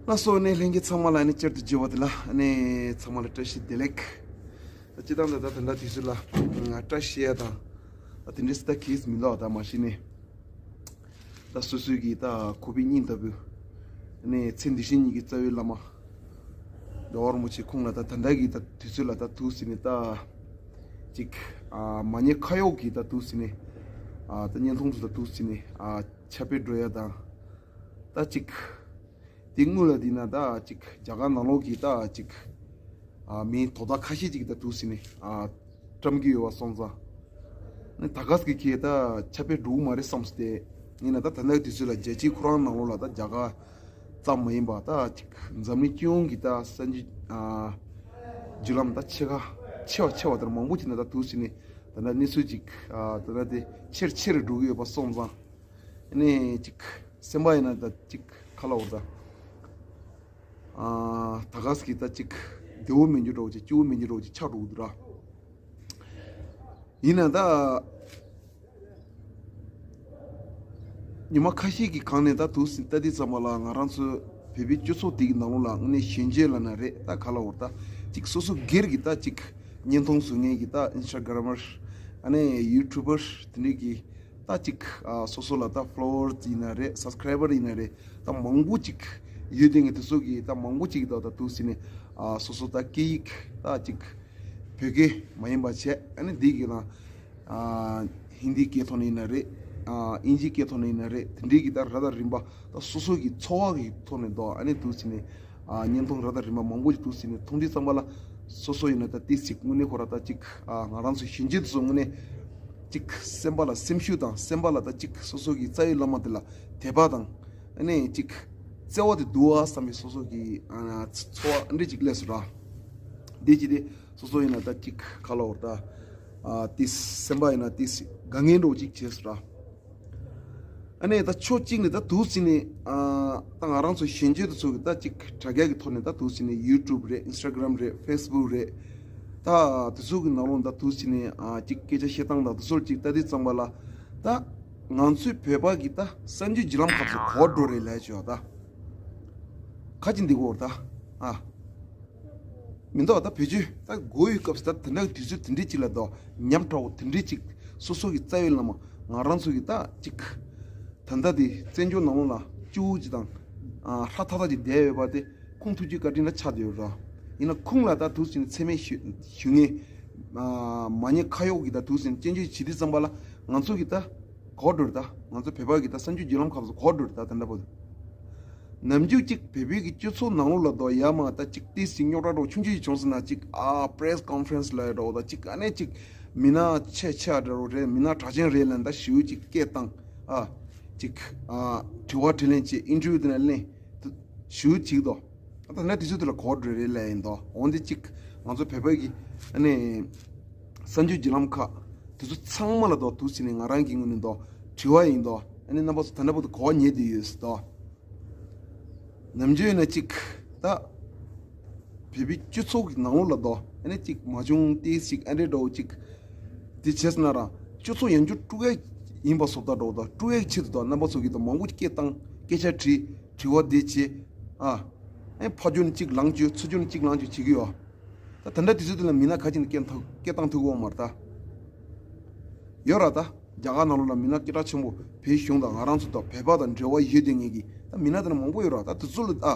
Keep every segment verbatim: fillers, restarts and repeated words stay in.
ལགས་སོ། ནས་ལྷན་རྒྱས་ཚང་མ་ལ་ནི་བསྐྱར་དུ་མཇལ་བ་དེ་ལ་ནི་ཚང་མ་ལ་བཀྲ་ཤིས་བདེ་ལེགས། ད་སྤྱིར་བཏང་ད་ད་ད་ལྟ་དུས་ཚོད་ལ་ང་བཀྲ་ཤིས་ཡ་དང་ད་དེ་འདྲའི་སྲིད་ད་གིས་མི་འདུག་ད་མ་གཞི་ནས་ད་སོ་སོའི་གི་ད་ཁོ་པའི་སྙིང་ལྟ་བུ་ནས་ཚེ་འདི་ཕྱི་གཉིས་ཀྱི་རྩ་བའི་བླ་མ་རྒྱལ་བ་རིན་པོ་ཆེ་ཁོང་ལ་ད་ད་ལྟ་གི་ད་དུས་ཚོད་ལ་ད་དུས་ཟིན་ནས་ད་ཅིག་ཨ་མ་ཉེས་ཁ་གཡོག་གི་ད་དུས་ཟིན་ནས་ཨ་ད་བརྙན་ཐུང་དུ་ད་དུས་ཟིན་ནས་ཨ་ཁྱབ་སྤེལ་འགྲོ་ཡ་དང་། ད་ཅིག་དེ་སྔོན་ལ་དེ་ན་ད་ཅིག་རྒྱ་གར་ནང་ལོགས་ཀྱི་ད་ཅིག་ཨ་མིའི་དོ་བདག་ཁ་ཤས་ཅིག་ད་དུས་ཟིན་ནས་ཨ་བཀྲམ་གྱི་ཡོད་པ་སོང་ཙང་། ནི་ད་ག་ཟེ་གི་ཁྱེད་ད་ཁྱབ་སྤེལ་འགྲོ་གི་མ་རེད་བསམ་སྟེ། ཡིན་ན་ད་ད་ལྟ་དུས་ཚོད་ལ་རྒྱལ་སྤྱིའི་ཁོ་རང་ནང་ལོགས་ལ་ད་རྒྱ་གར་ཙམ་མ་ཡིན་པ་ད་ཅིག་འཛམ་གླིང་སྤྱི་ཡོངས་ཀྱི་ད་གསར་འགྱུར་ཨ་བརྒྱུད་ལམ་ད་ཆེ་ཁ་ཆེ་བ་ཆེ་བ་དེར་མང་པོ་ཅིག་ན་ད་དུས་ཟིན་ནས་ད་ལྟ་གནས་ཚུལ་ཅིག་ཨ་ད་ལྟ་དེ་ཆེར་ཆེར་འགྲོ་གི་ཡོད་པ་སོང་ཙང་། ནས་ཅིག་སེམས་པ་ཡིན་ན་ད་ཅིག་ཁ་ལ་འོར་ད། ཨ་ད་ག་ཟེ་གི་ད་ཅིག་བདེ་བོ་མི་འགྱུར་འགྲོ་ཅིག་སྐྱིད་པོ་མི་འགྱུར་འགྲོ་ཅིག་ཆགས་འགྲོ་གི་འདུག་ར། ཡིན་ན་ད་ཉི་མ་ཁ་ཤས་ཀྱི་གང་ནས་ད་དུས་ཟིན་ད་དེ་ཙམ་པ་ལ་ང་རང་ཚོ་བོད་པའི་སྤྱི་ཚོགས་དེ་གི་ནང་ལོགས་ལ་དངོས་གནས་ཞན་ཆ་ལབ་ན་རེད། ད་ག་ལ་འོར་ད་ཅིག་སོ་སོ་སྒེར་གྱི་ད་ཅིག་བརྙན་ཐུང་བཟོ་མཁན་གྱི་ད་ཨིན་སི་ཊ་གྷ་རམ་མར་ཨ་ནི་ཡུ་ཊུབ་པར་དེ་འདྲས་ཀྱི་ད་ཅིག་ཨ་སོ་སོ་ལ་ད་ཕོ་ལོ་ཝར་ཡིན་ན་རེད། སབ་སི་ཀ་རའི་བར་ཡིན་ན་རེད། ད་མང་པོ་ཅིག་ཡོད་དེ་ངས་དེ་ཚོ་གི་ད་མང་པོ་ཅིག་ད་ད་དུས་ཟིན་ནས་ཨ་སོ་སོ་ད་སྐད་ཡིག་ད་ཅིག་བོད་སྐད་མ་ཡིན་པ་བྱས། ཨ་ནི་འདི་གི་ནང་ཨ་ཧིན་དིའི་སྐད་ཐོག་ནས་ཡིན་ན་རེད། ཨ་དབྱིན་ཇིའི་སྐད་ཐོག་ནས་ཡིན་ན་རེད། དེ་འདྲའི་གི་ད་ར་ད་རིམ་པ་ད་སོ་སོ་གི་འཚོ་བ་གི་ཐོག་ནས་ད་ཨ་ནི་དུས་ཟིན་ནས་ཨ་བརྙན་ཐུང་ར་ད་རིམ་པ་མང་པོ་ཅིག་དུས་ཟིན་ནས་མཐོང་དུས་ཙམ་པ་ལ་སོ་སོ་ཡིན་ན་ད་ཏིས་ཅིག་དངོས་གནས་ཁོ་ར་ད་ཅིག་ཨ་ང་རང་ཚོ་གཞོན་སྐྱེས་དེ་ཚོ་དངོས་གནས་ཅིག་སེམས་པ་ལ་སེམས་ཤུགས་དང་སེམས་པ་ལ་ད་ཅིག་སོ་སོ་གི་རྩ་བའི་བླ་མ་དེ་ལ་དད་པ་དང་ཨ་ནི་ཅིག་བརྩེ་བ་དེ་འདུག་ཨ་བསམ་པའི་སོ་སོ་གི་ཨ་ཚོར་བ་འདྲ་ཅིག་སླེབས་སོང་ར། དེ་ཅི་སྟེ་སོ་སོ་ཡིན་ན་ད་ཅིག་ཁ་ལ་འོར་ད་ཨ་ཏིས་སེམས་པ་ཡིན་ན་ཏིས་དགའ་ངན་འདྲ་བོ་ཅིག་བྱས་སོང་ར། ཨ་ནི་ད་ཕྱོགས་གཅིག་ནས་ད་དུས་ཟིན་ནས་ཨ་ད་ང་རང་ཚོ་གཞོན་སྐྱེས་དེ་ཚོ་གི་ད་ཅིག་དྲ་རྒྱ་གི་ཐོག་ནས་ད་དུས་ཟིན་ནས་ཡུ་ཊུབ་རེད། ཨིན་སི་ཊ་གྷ་རམ་རེད། ཕེ་སི་བུག་རེད། ད་དེ་ཚོ་གི་ནང་ལོགས་ད་དུས་ཟིན་ནས་ཨ་ཅིག་སྐད་ཆ་བཤད་སྟངས་དང་དེ་ཚོར་ཅིག་ལྟ་དུས་ཙམ་པ་ལ་ད་ང་ཚོའི་བོད་པ་གི་ད་གསར་འགྱུར་བརྒྱུད་ལམ་ཁག་ཚོ་གོ་འགྲོ་རེད་ལས་བྱོས་ད། ཁ་ཅིག་འདི་གོ་ད་ཨ། མི་འདུག་ད་བེད་སྤྱོད་ད་དགོས་ཡོད་སྐབས་སུ་ད་དེ་འདྲ་དུས་ཚོད་དེ་འདྲའི་ཅིག་ལ་ད་ཉམས་དྲག་པོ་དེ་འདྲའི་ཅིག་སོ་སོ་གི་རྩ་བའི་བླ་མ་ང་རང་ཚོ་གི་ད་ཅིག་ད་ལྟ་དེ་བཙན་བྱོལ་ནང་ལོགས་ལ་སྐྱུ་བོ་ཅིག་དང་ཨ་ཧྲ་ཐག་ཐག་ཅིག་བསྡད་ཡོད་པ་དེ་ཁོང་ཐུགས་རྗེ་བཀའ་དྲིན་ལ་ཆགས་བསྡད་ཡོད་ར། ཡིན་ན་ཁོང་ལ་ད་དུས་ཚོད་མཚན་སྨད་ཞུ་ཞུ་མཁན་ཨ་མ་ཉེས་ཁ་གཡོག་གི་ད་དུས་ཚོད་སྐྱོན་བརྗོད་བྱེད་དུས་ཙམ་པ་ལ་ང་ཚོ་གི་ད་གོ་འགྲོ་རེད། ད་ང་ཚོ་བོད་པ་གི་ད་གསར་འགྱུར་བརྒྱུད་ལམ་ཁག་ཏུ་གོ་འགྲོ་རེད། ད་དེ་འདྲ་པོ་ནམ་རྒྱུན་གཅིག་བོད་པའི་གི་སྤྱི་ཚོགས་ནང་ལོགས་ལ་དོ་ཡ་མ་ད་གཅིག་ཏིས་ཅིག་རྙོག་དྲ་འདྲ་ཆུང་ཆུང་ཅིག་བྱུང་སོང་ན་གཅིག་ཨ་པི་རེ་སི་ཀོན་ཕ་རེན་སི་ལ་ཡ་འདྲ་བོ་ད་གཅིག་ཨ་ནེ་གཅིག་མི་སྣ་ཆེ་ཆེ་འདྲ་བོ་རེད། མི་སྣ་གྲགས་ཅན་རེད་ལབ་ད་ཞུ་གཅིག་སྐད་བཏང་ཨ་གཅིག་ཨ་དྲི་བ་དྲིས་ལན་བྱེད་ཨིན་ཊར་བིའུ་དེ་ན་ལེན་ཞུ་གཅིག་དོ། ད་ལྟ་དུས་ཚོད་དེ་ལ་གོ་འགྲོ་རེད་ལབ་ཡིན་དོ། འོན་ཏེ་གཅིག་ང་ཚོ་བོད་པའི་གི་ཨ་ནེ་གསར་འགྱུར་བརྒྱུད་ལམ་ཁག་དེ་ཚོ་ཚང་མ་ལ་དོ་དུས་ཚོད་ནས་ང་རང་གི་ངོས་ནས་དོ་དྲི་བ་ཡིན་དོ། ཨ་ནེ་རྣམ་པ་ཚོ་ད་ལྟ་བར་དུ་གོ་བ་ཉེ་དུ་ཡོད་དོ། ནམ་རྒྱུན་ཡིན་ན་གཅིག་ད་བོད་པའི་སྤྱི་ཚོགས་ཀྱི་ནང་ལོགས་ལ་དོ་ཨ་ནི་གཅིག་མ་བྱུང་ཏིས་ཅིག་ཨ་འདྲེ་འདྲ་བོ་གཅིག་དེ་བྱས་ན་ར་སྤྱི་ཚོགས་ཡང་རྒྱུ་དཀྲུག་ཡ་ཡིན་པ་བཟོ་ལྟ་འདྲ་བོ་དང་དཀྲུག་ཡ་ཆེད་དུ་དོ་རྣམ་པ་ཚོ་གིས་དོ་མང་པོ་སྐད་བཏང་སྐད་ཆ་དྲིས་དྲི་བ་འདི་བྱས་ཨ་ཨེ་ཕ་རྒྱུ་ནི་གཅིག་ལངས་བཅུག་ཚུར་རྒྱུ་ནི་གཅིག་ལངས་བཅུག་བྱེད་ཀྱི་ཡོད། ད་ད་ལྟ་དུས་ཚོད་འདི་ལ་མི་སྣ་ག་ཅིག་ནས་སྐད་ཐུག་སྐད་བཏང་ཐུབ་ཀྱི་ཡོད་མ་རེད་ད། ཡོད་ར་ད། རྒྱ་གར་ནང་ལོགས་ལ་མི་སྣ་སྐད་གྲགས་ཆེན་པོ་བོད་གཞུང་དང་ང་རང་ཚོ་དང་བོད་པ་དང་འབྲེལ་བ་ཡོད་བསྡད་མཁན་གྱི་ད་མི་སྣ་དེ་འདྲ་མང་པོ་ཡོད་ར། ད་དེ་ཚོ་ལ་ཨ་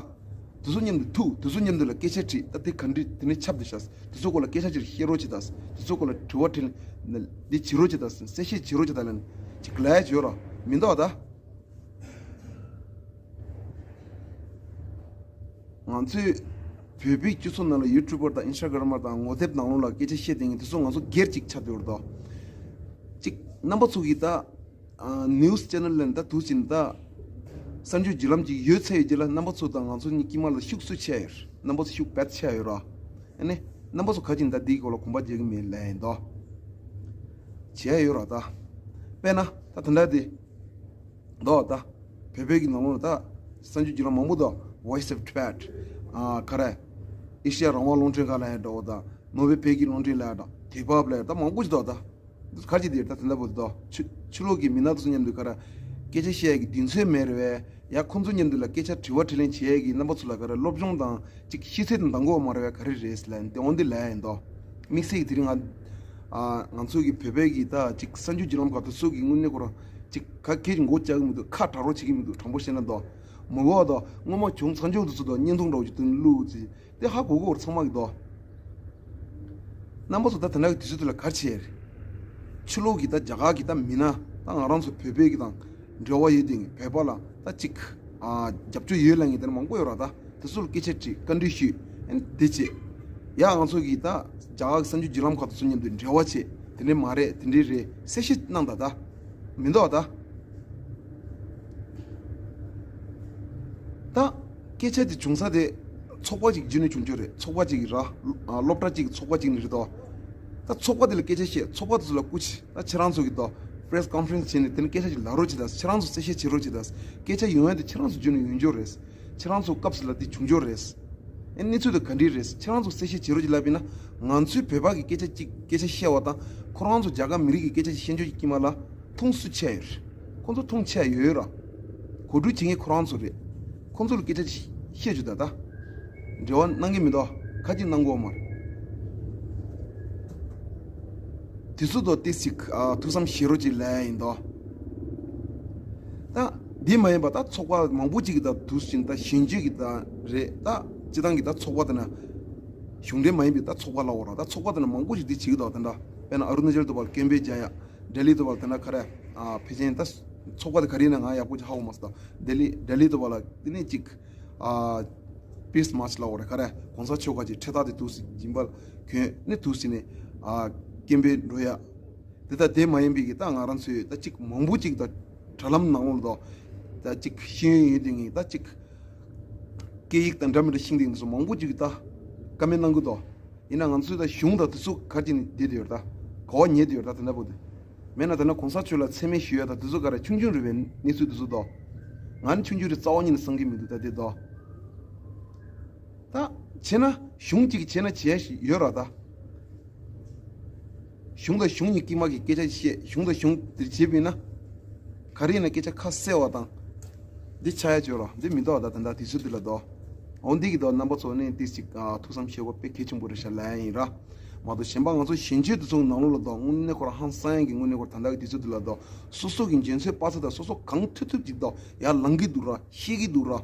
དེ་ཚོ་མཉམ་དུ་ཐུག་དེ་ཚོ་མཉམ་དུ་ལ་སྐད་ཆ་དྲིས། ད་དེ་ག་འདྲི་དེ་ནས་ཁྱབ་བསྡད་ཤག་དེ་ཚོ་སྐོར་ལ་སྐད་ཆ་ཅིག་བཤད་རོགས་བྱེད་ད། དེ་ཚོ་སྐོར་ལ་དྲི་བ་དྲིས་ལན་འདི་བྱེད་རོགས་བྱེད་ད། གསལ་བཤད་བྱེད་རོགས་བྱེད་ད་ལབ་ནས་ཅིག་ལབ་ཡ་ཅིག་ཡོད་ར། མི་འདུག་ད། ང་ཚོས་བོད་པའི་སྤྱི་ཚོགས་ནང་ལ་ཡུ་ཊུབ་པར་དང་ཨིན་སི་ཊ་གྷ་རམ་མར་དང་ངོ་དེབ་ནང་ལོགས་ལ་སྐད་ཆ་བཤད་བསྡད་མཁན་དེ་ཚོ་ང་ཚོ་སྒེར་གཅིག་ཆགས་བསྡད་ཡོད་རེད་དོ། གཅིག་རྣམ་པ་ཚོ་གིས་ད་ཨ་ནིའུ་སི་ཆེ་ནལ་ལ་ད་དུས་ཕྱིན་ད་གསར་འགྱུར་བརྒྱུད་ལམ་ཅིག་ཡོད་ཚར་ཡོད་རྗེས་ལ་རྣམ་པ་ཚོ་དང་ང་ཚོ་གཉིས་དཀྱིལ་མ་ལ་ཤུགས་སུ་ཆེ་ཡོད། རྣམ་པ་ཚོ་ཤུགས་རྦད་ཆེ་ཡོད་ར། ཨ་ནི་རྣམ་པ་ཚོ་ག་ཅིག་ད་འདིའི་སྐོར་ལ་གོམ་པ་རྒྱག་གི་མེད་ལབ་ཡིན་དོ། བྱས་ཡོད་ར་ད། དཔེར་ན་ད་ད་ལྟ་དེ། འདུག་ད། བོད་པའི་གི་ནང་ལོགས་ལ་ད། གསར་འགྱུར་བརྒྱུད་ལམ་མང་པོ་འདུག Voice of Tibet། ཨ་ག་རེ། ཨེ་ཤེ་ཡ་རང་དབང་རླུང་འཕྲིན་ཁང་ལ་ཡང་འགྲོ་བ་དང་། ནོར་ཝེ་བོད་ཀྱི་རླུང་འཕྲིན་ལ་ཡང་འགྲོ། དེ་བབ་ལ་ཡང་ད་མང་པོ་ཞིག་འདུག་ད། ག་ཅི་དེ་ད་དེ་འདྲ་པོ་འདུག་ཕྱི་ཕྱི་ལོགས་ཀྱི་མི་སྣ་དེ་ཚོ་མཉམ་དུ་ག་རེ། སྐད་ཆ་བཤད་ཡ་གི་མདུན་ཚོད་མེད་རེད་བས། ཡ་ཁོང་ཚོ་མཉམ་དུ་ལ་སྐད་ཆ་དྲི་བ་དྲིས་ལན་བྱེད་ཡ་གི་རྣམ་པ་ཚོ་ལ་ག་རེ་སློབ་སྦྱོང་དང་ཅིག་ཤེས་ཚད་དང་འདང་གོ་མ་རེད་བས། ག་རེ་རེད་ལབ་ཡ་འདི་འོན་ཏེ་ལབ་ཡ་ཡིན་དོ། དམིགས་བསལ་གྱི་དེ་རིང་ང་ཨ་ང་ཚོ་གི་བོད་པའི་གི་ད་ཅིག་གསར་འགྱུར་བརྒྱུད་ལམ་ཁག་དུ་སུ་གི་དངོས་གནས་ཁོ་རང་ཅིག་ག་གེ་ཅིག་མགོ་བཅག་གི་མི་འདུག་ཁ་གྲག་རོགས་བྱེད་ཀྱི་མི་འདུག་དྲང་པོ་བཤད་ན་དོ། མི་གོ་བ་དོ། སྔོན་མ་བྱུང་ཚར་འཇོག་དུ་ཚོ་དོ་བརྙན་ཐུང་འདྲ་བོ་ཅིག་ཏུ་བླུགས་ཚེ། དེ་ཧ་གོ་གོ་ཚང་མ་གི་དོ། རྣམ་པ་ཚོ་ད་དེ་འདྲ་གི་དུས་ཚོད་དེ་ལ་ག་རེ་བྱས་རེད། ཕྱི་ལོགས་ཀྱི་ད་རྒྱ་གར་གྱི་ད་མི་སྣ་ད་ང་རང་ཚོ་བོད་པའི་གི་དང་འབྲེལ་བ་ཡོད་དེ་བོད་པ་ལ་ད་ཅིག་ཨ་རྒྱབ་སྐྱོར་ཡོད་ལབ་མཁན་དེ་འདྲ་མང་པོ་ཡོད་ར། ད་དེ་ཚོ་ལ་སྐད་ཆ་དྲིས་བཀའ་འདྲི་ཞུས། ཨན་དེ་བྱས། ཡ་ང་ཚོ་གི་ད་རྒྱ་གར་གྱི་གསར་འགྱུར་བརྒྱུད་ལམ་ཁག་དེ་ཚོ་མཉམ་དུ་འབྲེལ་བ་བྱས། དེ་འདྲ་མ་རེད། དེ་འདྲ་རེད། གསལ་བཤད་གནང་ད་ད། མི་འདུག་ད། ད་སྐད་ཆ་དེ་བྱུང་ས་དེ་ཚོགས་པ་ཅིག་བརྒྱུད་ནས་བྱུང་རྒྱུ་རེད། ཚོགས་པ་ཅིག་གི་ར་ཨ་སློབ་གྲྭ་ཅིག་གི་ཚོགས་པ་ཅིག་ནས་རེད་དོ། ད་ཚོགས་པ་དེ་ལ་སྐད་ཆ་བཤད། ཚོགས་པ་དེ་ཚོ་ལ་སྐུ་མཁྱེན། ད་ཁྱེད་རང་ཚོ་གི་དོ་པེ་རེ་སི་ཀོན་ཕ་རེན་སི་བྱས་ནས་དེ་ནས་སྐད་ཆ་ཅིག་ལབ་རོགས་བྱེད་ད། ཁྱེད་རང་ཚོ་གསལ་བཤད་བྱེད་རོགས་བྱེད་ད། སྐད་ཆ་ཡོང་ཡ་དེ་ཁྱེད་རང་ཚོ་བརྒྱུད་ནས་ཡོང་རྒྱུ་རེད། ཁྱེད་རང་ཚོ་སྐབས་སུ་ལ་དེ་བྱུང་རྒྱུ་རེད། ཨེ་གནས་ཚུལ་དེ་ག་འདྲ་རེད། ཁྱེད་རང་ཚོ་གསལ་བཤད་བྱེད་རོགས་ཅིག་ལབ་ཡིན་ན། ང་ཚོའི་བོད་པ་གི་སྐད་ཆ་གཅིག་སྐད་ཆ་བཤད་པ་དང་ཁོ་རང་ཚོ་རྒྱ་གར་མི་རིགས་ཀྱི་སྐད་ཆ་ཅིག་བཤད་རྒྱུ་ཅིག་དཀྱིལ་མ་ལ་མཐོང་སུ་ཆ་ཡོད་རེད། ཁོང་ཚོ་མཐོང་ཆ་ཡོད་ར། གོ་སྒྲིག་བྱེད་མཁན་ཁོ་རང་ཚོ་རེད། ཁོང་ཚོ་ལ་སྐད་ཆ་ཅིག་བཤད་རྒྱུ་ད་ད། འབྲེལ་བ་གནང་གི་མི་འདུག་ཁ་ཅིག་གནང་དགོས་མ་རེད། དེ་ཚོ་དོ་ཏིས་ཅིག་ཨ་ཐུགས་བསམ་བཞེས་རོགས་ཅིག་ལབ་ཡ་ཡིན་དོ། ད་འདི་མ་ཡིན་པ་ད་ཚོགས་པ་མང་པོ་ཅིག་གི་ད་དུས་ཕྱིན་ད་གཞོན་སྐྱེས་ཀྱི་ད་རེད། ད་སྤྱི་བཏང་གི་ད་ཚོགས་པ་དེ་ན་གཞུང་འབྲེལ་མ་ཡིན་པའི་ད་ཚོགས་པ་ལ་འོ་ར། ད་ཚོགས་པ་དེ་ན་མང་པོ་ཅིག་འདི་བྱེད་ཀྱི་འདུག་དེ་འདྲ་དཔེར་ན་ཨ་རུ་ན་ཅལ་དུ་བ་ལ་སྐད་འབོད་རྒྱག་ཡ། ལྡི་ལི་དུ་བ་ལ་དེ་འདྲ་ག་རེ་ཨ་ཕལ་ཆེར་ད་ཚོགས་པ་དེ་ག་རེ་ཡིན་ན་ང་ཡག་པོ་ཅིག་ཧ་གོ་མ་སོང་། ད་ལྡི་ལི་ལྡི་ལི་དུ་བ་ལ་དེ་ནས་ཅིག་ཨ་པིས་མཱ་ཆི་ལ་འོ་ར་ག་རེ་གོང་ས་མཆོག་ག་ཅིག་ཁྲི་ཐག་དེ་འདུག་སེ་སྦྱིན་པ་གྱོན་ནས་འདུག་སེ་ནས་ཨ་སྐད་འབོད་འགྲོ་ཡ། དེ་ལྟར་དེ་མ་ཡིན་པའི་གི་ད་ང་རང་ཚོས་ད་ཅིག་མང་པོ་ཅིག་ད་དྲ་ལམ་ནང་ལོགས་ད་ཅིག་ཤེས་ཡོན་ཡོད་དེ་ངས་ད་ཅིག་སྐད་ཡིག་དང་འདྲ་མི་འདྲ་ཤེས་དེ་ཚོ་མང་པོ་ཅིག་ད་བཀའ་མོལ་གནང་གི་འདུག་ཡིན་ན་ང་ཚོས་ད་གཞུང་དང་དེ་ཚོ་ག་ཅིག་ནས་བསྡད་དེ་ཡོད་ད། ག་བ་ཉལ་དེ་ཡོད་ད། དེ་འདྲ་པོ་དེ་མེད་ན་ད་ན་གོང་ས་མཆོག་ལ་མཚན་སྨད་ཞུ་ཡ་ད་དེ་ཚོ་ག་རེ་ཆུང་ཆུང་རེད་པས། གནས་ཚུལ་དེ་ཚོ་ད་ང་ནི་ཆུང་ཆུང་རེད་རྩ་བ་ཉིད་ནས་བསམ་གི་མི་འདུག་ད་དེ་ད། ད་བྱས་ན་གཞུང་གཅིག་བྱས་ན་བྱས་ཤིག་ཡོད་ར་ད། གཞུང་དང་གཞུང་གཉིས་དཀྱིལ་མ་གི་སྐད་ཆ་བཤད། གཞུང་དང་གཞུང་དེར་བྱེད་པས་ན། ག་རེ་ཡིན་ན་སྐད་ཆ་ཁ་གསལ་བ་དང་། འདི་ཆགས་ཡ་བྱོས་ར་འདི་མི་འདུག་ད་ད་ད་དུས་ཚོད་འདི་ལ་འདུག་འོ་འདི་གི་འདུག་རྣམ་པ་ཚོ་ནས་ཏིས་ཅིག་ཨ་ཐུགས་བསམ་བཞེས་དགོས་དཔེ་གལ་ཆེན་པོ་རེད་ཤག་ལབ་ཡ་ཡིན་ར། མ་གཏོགས་གཞན་པ་ང་ཚོ་གཞོན་སྐྱེས་དེ་ཚོ་ནང་ལོགས་ལ་འདུག་དངོས་གནས་ཁོ་རང་ཧང་སང་ཡ་གི་དངོས་གནས་ཁོ་རང་ད་ལྟ་གི་དུས་ཚོད་འདི་ལ་འདུག་སོ་སོ་གི་འཇོན་ཚོད་དཔག་ཚད་དང་སོ་སོ་གང་ཐུབ་ཐུབ་ཅིག་འདུག་ཡར་ལངས་གི་འདུག་ར་ཤེས་གི་འདུག་ར།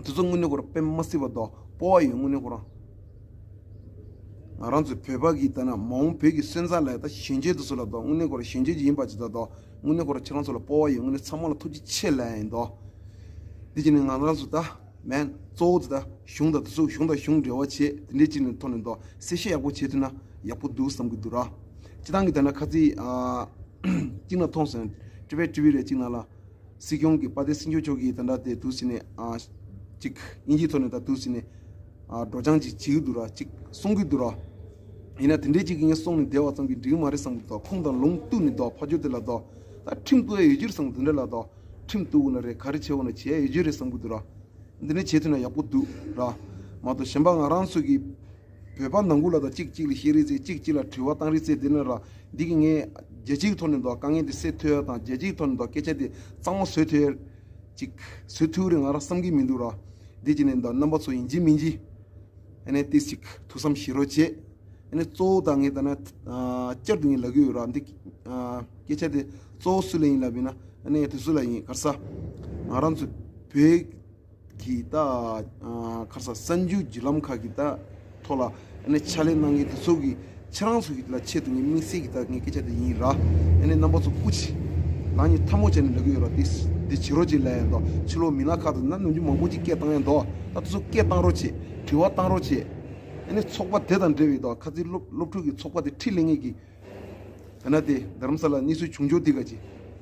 དེ་ཚོ་དངོས་གནས་ཁོ་རང་དཔེ་མ་སྲིད་པ་དང་སྤོབས་པ་ཡོད། དངོས་གནས་ཁོ་རང་། ང་རང་ཚོ་བོད་པ་གི་ད་ན་མ་འོངས་བོད་ཀྱི་སོན་རྩ་ལ་ད་གཞོན་སྐྱེས་དེ་ཚོ་ལ་དང་དངོས་གནས་ཁོ་རང་གཞོན་སྐྱེས་ཅིག་ཡིན་པ་ཅིག་ད་དང་དངོས་གནས་ཁོ་རང་ཁྱེད་རང་ཚོ་ལ་སྤོབས་པ་ཡོད། དངོས་གནས་ཚང་མ་ལ་ཐུགས་རྗེ་ཆེ་ལབ་ཡ་ཡིན་དོ། དེ་བྱས་ནས་ང་རང་ཚོ་ད་མེན་གཙོ་བོ་དེ་ད་གཞུང་དང་དེ་ཚོ་གཞུང་དང་གཞུང་འབྲེལ་བ་བྱེད་དེ་འདྲའི་ཅིག་ནས་ཐོག་ནས་དང་གསལ་བཤད་ཡག་པོ་བྱེད་ཐུབ་ན་ཡག་པོ་འདུག་བསམ་གི་འདུག་ར། སྤྱི་བཏང་གི་ད་ན་ཁ་ཚིག་ཨ་གཅིག་ན་མཐོང་སོང་། ཊི་བེཊ་ཊི་ཝི་རེད་གཅིག་ན་ལ། སྲིད་སྐྱོང་གི་དཔལ་ལྡན་སྲིད་སྐྱོང་མཆོག་གིས་ད་ལྟ་དེ་འདུག་ཟེར་ནས་ཨ་ཅིག་དབྱིན་ཇིའི་ཐོག་ནས་ད་འདུག་ཟེར་ནས་ཨ་སྒྲོག་སྦྱང་ཅིག་བྱེད་ཀྱི་འདུག་ར། ཅིག་གསུང་གི་འདུག་ར། ཡིན་ན་དེ་འདྲའི་ཅིག་ངས་གསུང་ནས་བསྡད་པ་ཙམ་གྱིས་འགྲིག་གི་མ་རེད་བསམ་གྱི་འདུག་ཁོང་དང་ལུང་བསྟུན་ནས་འདུག་ཕ་ཇོ་དེ་ལ་འདུག་ད་ཁྲིམས་བཀོད་ཡ་ཡོད་རྒྱུ་རེད་བསམ་གྱི་འདུག་དེ་འདྲ་ལ་འདུག་ཁྲིམས་གཏུག་དགོས་ན་རེད། ག་རེ་བྱེད་དགོས་ན་བྱེད་ཡ་ཡོད་རྒྱུ་རེད་བསམ་གྱི་འདུག་ར། འདི་ནས་བྱེད་ཐུབ་ན་ཡག་པོ་འདུག་ར། མ་གཏོགས་གཞན་པ་ང་རང་ཚོ་གི་བོད་པ་ནང་ཁུལ་ལ་ད་གཅིག་གཅིག་ལ་བཤད་རེས་བྱེད། གཅིག་གཅིག་ལ་དྲི་བ་བཏང་རེས་བྱེད། འདི་ནས་ར་འདི་གི་ངས་རྒྱལ་སྤྱིའི་ཐོག་ནས་ད་དཀའ་ངལ་འདི་སེལ་ཐུབ་ཡ་དང་རྒྱལ་སྤྱིའི་ཐོག་ནས་ད་སྐད་ཆ་འདི་གཙང་མ་བཟོ་ཐུབ་ཡ་ཅིག་བཟོ་ཐུབ་རེད་ང་རང་བསམ་གྱི་མི་འདུག་ར། འདི་བྱས་ནས་ད་རྣམ་པ་ཚོ་ཡིན་གཅིག་མིན་གཅིག་ཨ་ནི་ཏིས་ཅིག་ཐུགས་བསམ་བཞེས་རོགས་བྱེད། ཨ་ནི་གཙོ་བོ་ད་ངས་ད་ན་ཨ་བསྐྱར་དུ་ངས་ལབ་ཀྱི་ཡོད་ར། འདི་ཨ་སྐད་ཆ་དེ་གཙོ་བོ་སུ་ལ་ཡིན་ལབ་ཡིན་ན་ཨ་ནི་དེ་ཚོ་ལ་ཡིན། ག་རེ་ཟ། ང་རང་ཚོ་བོད་གི་ད་ཨ་ག་རེ་ཟ་གསར་འགྱུར་བརྒྱུད་ལམ་ཁག་གི་ད་ཐོག་ལ་ཨ་ནི་ཕྱག་ལས་གནང་མཁན་དེ་ཚོ་གི་ཁྱེད་རང་ཚོ་གི་ལ་ཆེད་དུ་ངས་དམིགས་བསལ་གྱི་ད་ངས་སྐད་ཆ་དེ་ཡིན་ར། ཨ་ནི་རྣམ་པ་ཚོ་སྐུ་མཁྱེན། ལག་གཉིས་ཐལ་མོ་བྱས་ནས་ལབ་ཀྱི་ཡོད་ར། དེ་དེ་བྱེད་རོགས་ཅིག་ལབ་ཡ་ཡིན་དོ། ཕྱི་ལོགས་མི་སྣ་ཁག་ཏུ་ན་ནམ་རྒྱུན་མང་པོ་ཅིག་སྐད་བཏང་ཡ་འདུག་ད་དེ་ཚོ་སྐད་བཏང་རོགས་བྱེད། དྲི་བ་བཏང་རོགས་བྱེད། ཨ་ནི་ཚོགས་པ་དེ་དང་འབྲེལ་བའི་དོ་ཁ་ཚིག་སློབ་སློབ་ཕྲུག་གི་ཚོགས་པ་དེ་ཁྲིད་ལེན་མཁན་གྱི། ད་ན་དེ་རྡ་རམ་ས་ལ་གནས་ཚུལ་བྱུང་ཆོག་དེ་ག་ཅི།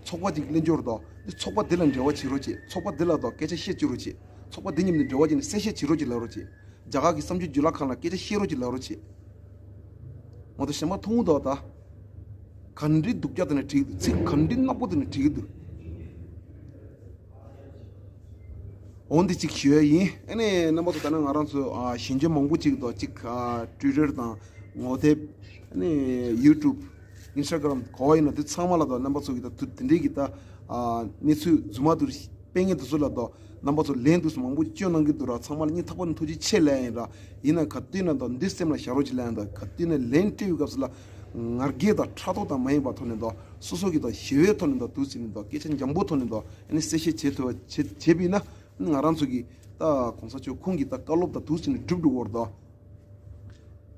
ཚོགས་པ་ཅིག་གླེང་ཆོག་རེད་དོ། དེ་ཚོགས་པ་དེ་ལ་འབྲེལ་བ་བྱེད་རོགས་བྱེད། ཚོགས་པ་དེ་ལ་དོ་སྐད་ཆ་བཤད་བཅུག་རོགས་བྱེད། ཚོགས་པ་དེ་མཉམ་དུ་འབྲེལ་བ་བྱས་ནས་གསལ་བཤད་བྱེད་རོགས་བྱེད་ལབ་རོགས་བྱེད། རྒྱ་གར་གྱི་གསར་འགྱུར་བརྒྱུད་ལམ་ཁག་ལ་སྐད་ཆ་བཤད་རོགས་བྱེད་ལབ་རོགས་བྱེད། མ་གཏོགས་གཞན་པ་མཐོང་དོ་ད། ག་འདྲའི་སྡུག་ཅག་དེ་ནས་བྲིས་འདུག་ཚིག་ག་འདྲའི་ནག་པོ་དེ་ནས་བྲིས་འདུག་འོ་འདི་གཅིག་ཞུ་ཡ་ཡིན། ཨ་ནི་རྣམ་པ་ཚོ་ད་ནི་ང་རང་ཚོ་ཨ་གཞན་འགྱུར་མང་པོ་ཅིག་དང་གཅིག་ཨ་ཊུའི་ཊར་དང་ངོ་དེབ། ཨ་ནི་ཡུ་ཊུབ། ཨིན་སི་ཊ་གྷ་རམ་ག་བ་ཡིན་ན་དེ་ཚང་མ་ལ་དང་རྣམ་པ་ཚོ་གི་ད་དུ་དེ་འདྲའི་གི་ད་ ཨ་གནས་ཚུལ་རྫུན་མ་དུ་སྤེལ་མཁན་དེ་ཚོ་ལ་དོ་རྣམ་པ་ཚོ་ལན་དུ་མང་པོ་བསྐྱོན་གནང་གི་འདུག་ར། ཚང་མ་ལ་སྙིང་ཐག་པ་ནས་ཐུགས་རྗེ་ཆེ་ལབ་ཡིན་ར། ཡིན་ན་ག་དུས་ན་དོ་འདི་སེམས་ལ་བཞག་རོགས་གྱིས་ལབ་ཡིན། དོ་ག་དུས་ན་ལན་སྤྲད་པའི་སྐབས་སུ་ལ་ང་རྒྱལ་དང་ཕྲག་དོག་དང་མ་ཡིན་པ་ཐོག་ནས་དོ་སོ་སོ་གི་དོ་ཞི་བའི་ཐོག་ནས་དོ་དུས་ཚོད་ནས་དོ་སྐད་ཆ་འཇམ་པོ་ཐོག་ནས་དོ་ཨ་ནི་གསལ་བཤད་བྱེད་ཐུབ་པ་བྱེད་བྱེད་པ་ཡིན་ན། ང་རང་ཚོ་གི་ད་གོང་ས་མཆོག་ཁོང་གི་ད་བཀའ་སློབ་དང་དུས་ཚོད་ནས་སྒྲུབ་འགྲོ་བར་དོ།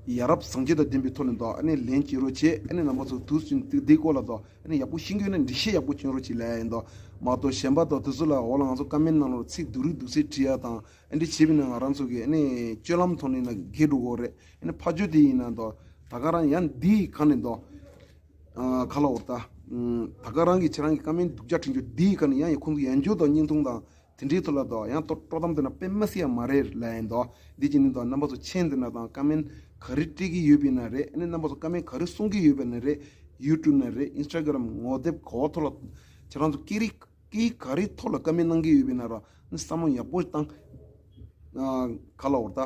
ཡ་རབས་སངས་རྒྱས་དང་ལྡན་པའི་ཐོག་ནས་དོ་ཨ་ནི་ལན་བྱེད་རོགས་བྱེད། ཨ་ནི་རྣམ་པ་ཚོ་དུས་ཚོད་འདི་འདིའི་སྐོར་ལ་དོ་ཨ་ནི་ཡག་པོ་ཤེས་ཀྱི་ཡོད་ན་འགྲེལ་བཤད་ཡག་པོ་བྱོན་རོགས་བྱེད་ལབ་ཡིན་དོ། མ་གཏོགས་གཞན་པ་དོ་དེ་ཚོ་ལ་འོག་ལ་ང་ཚོ་ཀ་མེན་ནང་ལོགས་ཚིག་སྡུག་རུས་སྡུག་ཚིག་བྲིས་ཡ་དང་ཨ་འདྲི་བྱེད་པ་ཡིན་ན་ང་རང་ཚོ་གི་ཨ་ནི་སྤྱོད་ལམ་ཐོག་ནས་ན་འགལ་འགྲོ་གི་རེད། ཨ་ནི་ཕར་ཕྱོགས་དེ་ཡིན་ན་དོ་ད་ག་རང་ཡང་འདིའི་གང་ནས་དོ། ཨ་ག་ལ་འོར་ད། ཨ་ད་ག་རང་གི་ཁྱེད་རང་གི་ཀ་མེན་སྡུག་ཅག་བྲིས་འཇོག་འདིའི་གང་ནས་ཡང་ཡང་ཁོང་ཚོ་ཡང་འཇོག་དང་བརྙན་ཐུང་དང་། དེ་འདྲའི་ཐོག་ལ་དོ་ཡང་ཏོ་དཀྲོག་གཏམ་དེ་ན་དཔེ་མ་སྲིད་ཡ་མ་རེད་ལབ་ཡིན་དོ། འདི་ཅི་ནི་དོ་རྣམ་པ་ཚོ་མཆན་དེ་ན་དང་ཀ་མེན་ག་རེ་སྤྲད་ཀྱི་ཡོད་པ་ཡིན་ན་རེད། ཨ་ནི་རྣམ་པ་ཚོ་ཀ་མེན་ག་རེ་གསུང་གི་ཡོད་པ་ཡིན་ན་རེད། ཡུ་ཊུབ་ན་རེད། ཨིན་སི་ཊ་གྷ་རམ་ངོ་དེབ་ག་བ་ཐོག་ལ་ཁྱེད་རང་ཚོ་སྐད་རིགས་སྐད་ག་རེ་ཐོག་ལ་ཀ་མེན་གནང་གི་ཡོད་པ་ཡིན་ན་ར་ཨ་ནི་བསམ་བློ་ཡག་པོ་བཏང་། ཨ་ག་ལ་འོར་ད།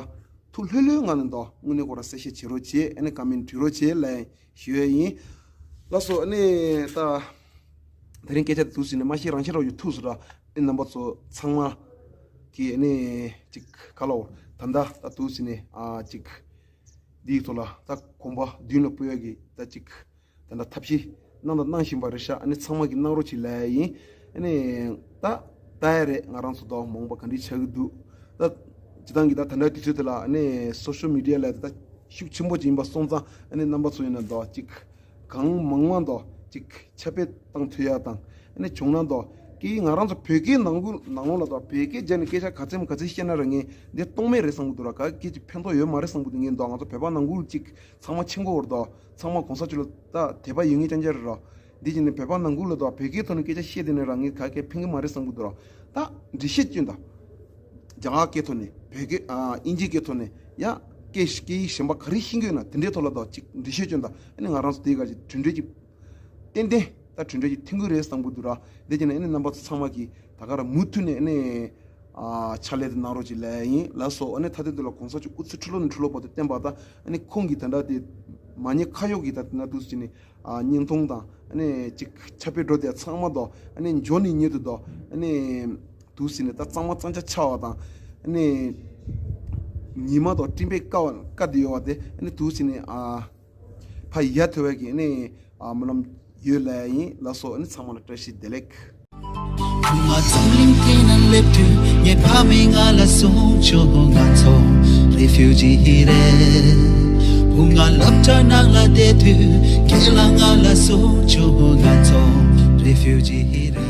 ཐུགས་ལྷོད་ལྷོད་ངང་ནས་དོ་དངོས་གནས་ཁོ་ར་གསལ་བཤད་བྱེད་རོགས་བྱེད། ཨ་ནི་ཀ་མེན་བྲིས་རོགས་བྱེད་ལབ་ཡིན། ཞུ་ཡས་ཡིན། ལགས་སོ། ཨ་ནི་ད་དེ་རིང་སྐད་ཆ་དེ་ཚོ་ཟིན་ནས་མ་ཤེས་རང་ཤེས་རོགས་ཡོད་ཐུགས་སུ་ར། ཨ་ནི་རྣམ་པ་ཚོ་ཚང་མ་གི་ཨ་ནི་ཅིག་ག་ལ་འོ་ད་ལྟ་ད་དུས་ཟིན་ནས་ཨ་ཅིག་འདིའི་ཐོག་ལ་ད་གོམ་པ་མདུན་ལ་སྤོ་ཡ་གི་ད་ཅིག་ད་ལྟ་ཐབས་ཤེས་གནང་དང་གནང་བཞིན་པ་རེད་ཤག་ཨ་ནི་ཚང་མ་གི་གནང་རོགས་གྱིས་ལབ་ཡ་ཡིན། ཨ་ནི་ད་ད་ཡ་རེད། ང་རང་ཚོ་ད་མ་འོངས་པ་ག་འདྲ་ཆགས་ཀྱི་འདུག་ད་སྤྱིར་བཏང་གི་ད་ད་ལྟའི་དུས་ཚོད་དེ་ལ་ཨ་ནི་སོ་ཤལ་མི་ཌི་ཡ་ལ་ད་ཤུགས་ཆེན་པོ་ཅིག་ཡིན་པ་སོང་ཙང་ཨ་ནི་རྣམ་པ་ཚོ་ཡིན་ན་ད་ཅིག་གང་མང་མང་དོ་ཅིག་ཁྱབ་སྤེལ་བཏང་ཐུབ་ཡ་དང་། ཨ་ནི་བྱུང་ན་དོ་ཀི་ང་རང་ཚོ་བོད་སྐད་ནང་ཁུལ་ནང་ལོགས་ལ་དོ་བོད་སྐད་སྦྱར་ནས་སྐད་ཆ་ག་ཚད་མ་ག་ཚད་བཤད་ན་ར་ངས་འདི་གཏོང་མེད་རེད་བསམ་གི་འདུག་ར། ག་སྐད་ཅིག་ཕན་ཐོགས་ཡོད་མ་རེད་བསམ་གི་འདུག་ངས་དོ་ང་ཚོ་བོད་པ་ནང་ཁུལ་ཅིག་ཚང་མ་ཕྱིན་གོ་བར་དོ་ཚང་མ་གོང་ས་མཆོག་ལ་ད་དད་པ་ཡོད་ངེས་ཅང་ཅང་རེད་རོ། འདི་བྱས་ནས་བོད་པ་ནང་ཁུལ་ལ་དོ་བོད་སྐད་ཐོག་ནས་སྐད་ཆ་བཤད་དེ་ནས་ར་ངས་ག་སྐད་ཕན་གི་མ་རེད་བསམ་གི་འདུག་ར། ད་འགྲེལ་བཤད་སྐྱོན་དང་། རྒྱ་གར་སྐད་ཐོག་ནས་བོད་སྐད་ཨ་དབྱིན་ཇིའི་སྐད་ཐོག་ནས་ཡང་སྐད་སྐད་ཡིག་གཞན་པ་ག་རེ་ཤེས་ཀྱི་ཡོད་ན་དེ་འདྲའི་ཐོག་ལ་དོ་ཅིག་འགྲེལ་བཤད་སྐྱོན་དང་ཨ་ནི་ང་རང་ཚོ་དེའི་ག་ཅིག་གྲུབ་འབྲས་ཅིག་ཏན་ཏན་ད་གྲུབ་འབྲས་ཅིག་ཐོན་གི་རེད་བསམ་གི་འདུག་ར། དེ་བྱས་ནས་ཨ་ནི་རྣམ་པ་ཚོ་ཚང་མ་གིས་ད་ག་ར་མུ་མཐུད་ནས་ཨ་ནི་ཨ་ཕྱག་ལས་དེ་གནང་རོགས་ཅིག་ལབ་ཡིན་ལགས་སོ། ཨ་ནི་ད་ལྟའི་དུས་ལ་གོང་ས་མཆོག་སྐུ་ཚེ་ཁྲི་ལོ་ནས་ཁྲི་ལོ་བར་དུ་བརྟན་པ་དང་ཨ་ནི་ཁོང་གིས་ད་ལྟ་དེ་མ་ཉེས་ཁ་གཡོག་གིས་ད་དེ་ན་དུས་སུ་ཅིག་ནས་ཨ་བརྙན་ཐུང་དང་ཨ་ནི་ཅིག་ཁྱབ་སྤེལ་འགྲོ་དེ་ཚང་མ་དོ་ཨ་ནི་འབྱོར་ནས་ཉེ་དུ་དོ་ཨ་ནི་དུས་སུ་ནས་ད་གཙང་མ་གཙང་ཆ་ཆགས་པ་དང་ཨ་ནི་ཉི་མ་དོ་སྤྲིན་པས་བསྐལ་བ་བསྐལ་དེ་ཡོད་པ་དེ་ཨ་ནི་དུས་སུ་ནས་ཨ་ཕ་ཡ་ཐོས་པའི་གི་ཨ་ནི་ཨ་སྨོན་ལམ་ཡོད་ལབ་ཡིན་ལགས་སོ། ཨ་ནི་ཚང་མ་ལ་བཀྲ་ཤིས་བདེ་ལེགས། བུ་ང་འཛམ་གླིང་སྟེང་ན་སླེབས་དུས་ངའི་ཕ་མས་ང་ལ་གསུངས་བྱུང་ང་ཚོ་རེ་ཕིའུ་ཇི་རེད། བུ་ང་སློབ་གྲྭ་ནང་ལ་བསྡད་དུས་ཁྱེད་ལ་ང་ལ་གསུངས་བྱུང་ང་ཚོ་རེ་ཕིའུ་ཇི་རེད།